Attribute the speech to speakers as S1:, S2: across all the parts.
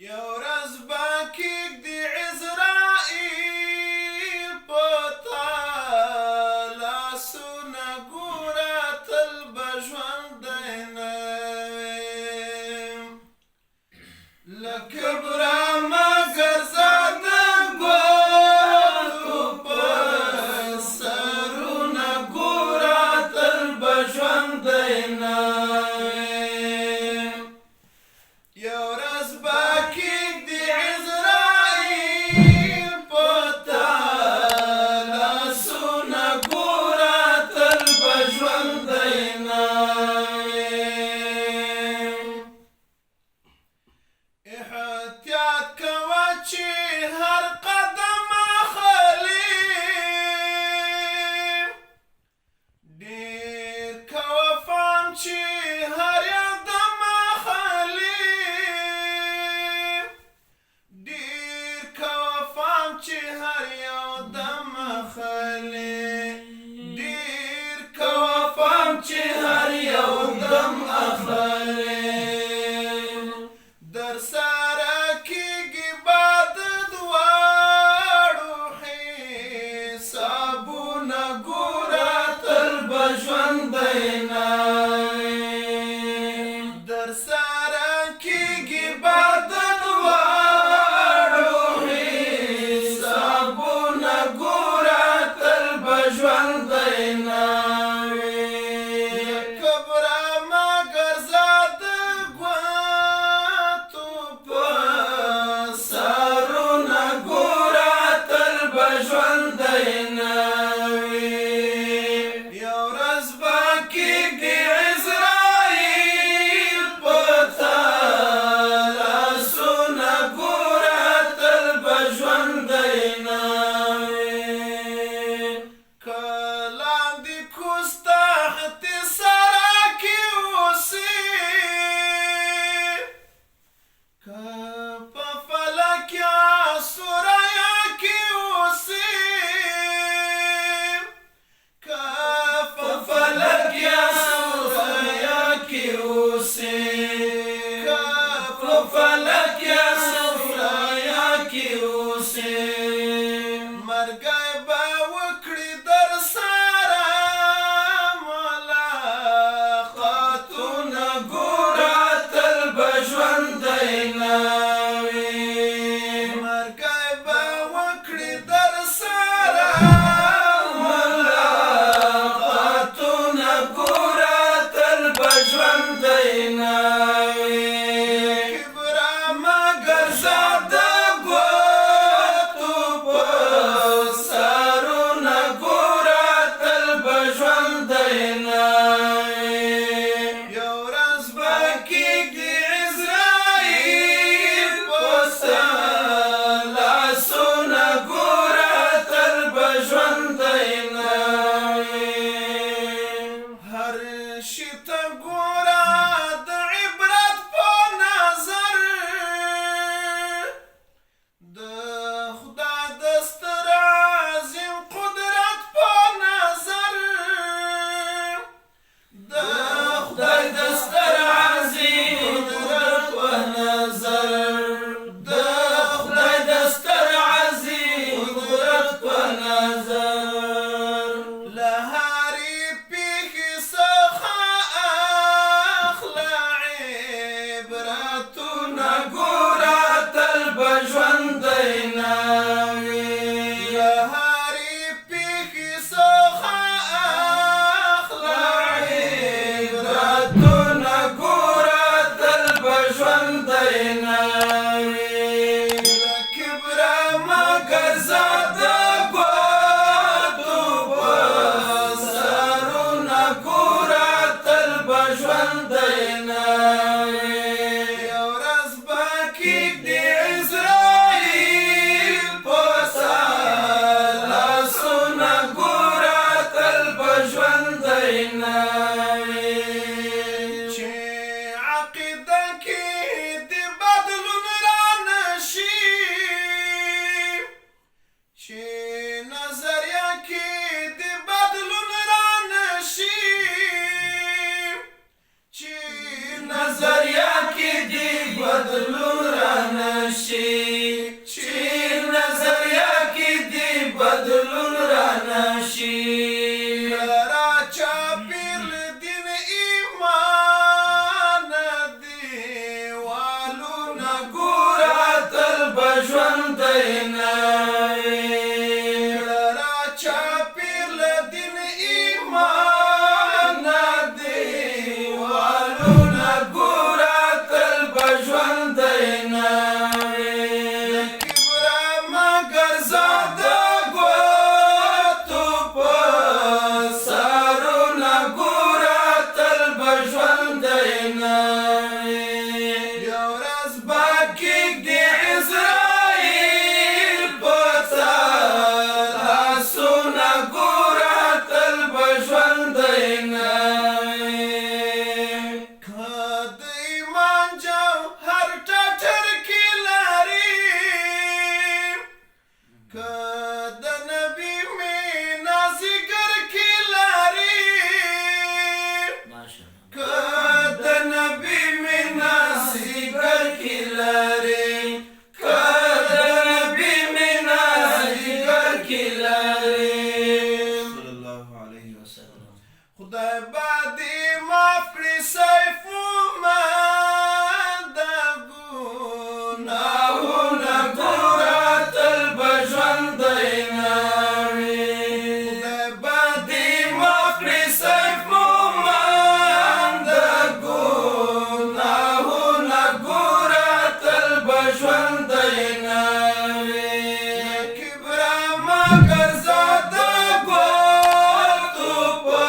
S1: یو ورځ به کېږدي عزرائیل په تا لاسونه، ګوره تل به ژوندی نه وې. له کبره مه ګرځه د ګوتو په سرونه، ګوره تل به ژوندی نه وې. یو ورځ به کېږدي عزرائیل په تا لاسونه، ګوره تل به ژوندی نه وې. احتیاط کوه چې هر قدم اخلي، ډېر کوه فام چې هر یو دم اخلي، ډېر کوه فام چې هر یو دم اخلي، ډېر کوه فام چې هر یو دم اخلي. در سره کېږي به د دواړو حسابونه، ګوره تل به ژوندی نه وې.
S2: شي.
S1: را چاپیر له دین ایمان دیوالونه
S2: ګوره تل به ژوندی نه وي.
S1: را چاپیر له دین ایمان
S2: دیوالونه ګوره تل به ژوندی نه وي.
S1: کبره مګر
S2: زاده ګوتو په سرونه ګوره تل به ژوندی نه وي.
S1: یو ورځ
S2: به کېږدي عزراییل په تا لاسونه ګوره تل به ژوندی نه وي.
S1: که د ایمان جوهر ټټر کې لري، که د نبي مینه ځیګر کې لري، که
S2: د نبي مینه ځیګر کې لري، که د نبي مینه ځیګر کې لري.
S1: صلی الله علیه
S2: وسلم.
S1: خدای به دې معاف کړي سیف د
S2: ګناهونه ګوره تل به ژوندی نه وي.
S1: خدای به
S2: دې معاف کړي سیف مومند د ګناهونه ګوره تل به ژوندی نه وي.
S1: کبره
S2: مګر زاده ګوتو په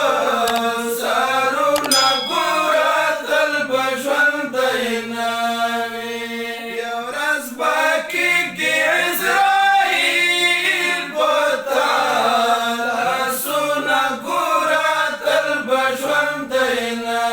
S2: سرونه ګوره تل به ژوندی نه وي.
S1: یو ورځ
S2: به کېږدي عزراییل په تا لاسونه ګوره تل به ژوندی نه